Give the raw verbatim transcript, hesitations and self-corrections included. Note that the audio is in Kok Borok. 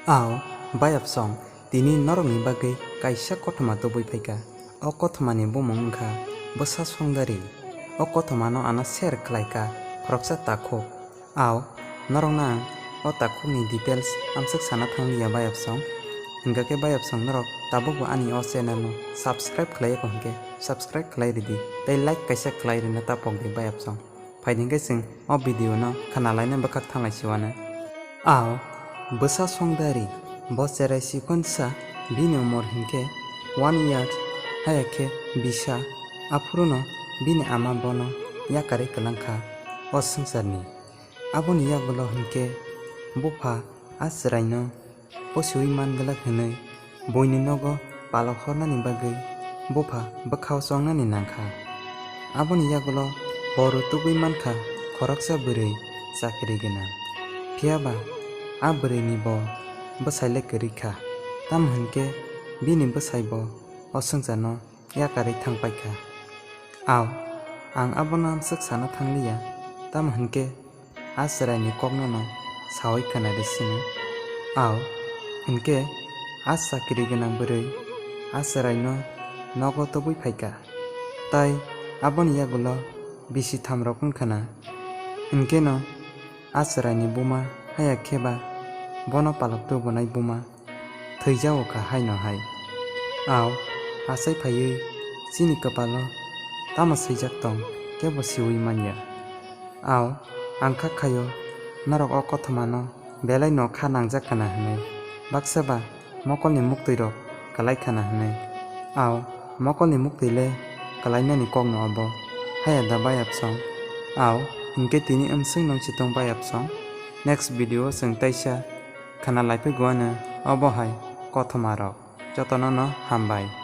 Ao, bayapsong, tini norokni bagwi kaisa kothoma tubui phaikha. O kothomani bumung wngkha Bwsa Songdari. O kothomano ano share khlaikha khoroksa takhuk. Ao, norokno ang o takhukni details amswk sana thangliya bayapsong. Hwnkha khe bayapsong norok tabukbo ani o channelno subscribe khlaiya kho hwnkhe subscribe khlai ridi tei like kaisa khlai rina ta pokdi bayapsong. Phaidi hwnkhe chwng o video no khna laina bwkhak thanglai siwano. Ao, Bwsa Songdari, bo cherai sikonsa, bini umor hwnkhe one year, haya khe bisa, aphuruno bini ama bono yakarwi kwlangkha o swngcharni. Aboni yagulo hwnkhe bupha a chwraino posiwi man glak hwnwi buini nogo palok hornani bagwi bupha bwkhao chongnani nangkha. Aboni yagulo bo rw tubui mankha khoroksa bwrwi chakri gwnang. Phiyaba a bwrwini bo bwsai le kwrwi kha, tamo hwnkhe bini bwsai bo o swngcharno yakarwi thang paikha. Ao, ang abono amswk sana thangliya, tamo hwnkhe a chwraini koknono saui khna rw sino. Ao, hwnkhe a chakri gwnang bwrwi a chwraino nogo tubui phaikha, tai aboni yagulo bisi thamrok wngkhna. Hwnkhe no a chwraini buma haya kheba bono palok tubunai buma thwijao kha haino hai. Ao, achai phaiwi chini kwpalo tamo swijak tong kebo siwi manya. Ao, ang kha khaio norok o kothomano belai no kha nangjak khna hwnwi. Baksa ba mokolni muktwi rok kwlai khna hwnwi. Ao, mokolni muktwi le kwlainani kokno obo. Haya da bayapsong. Ao, hwnkhe tini amswk nung chitong bayapsong. Next video o chwng taisa khna laiphi guano obo hai kothoma rok. Jotono no hambai.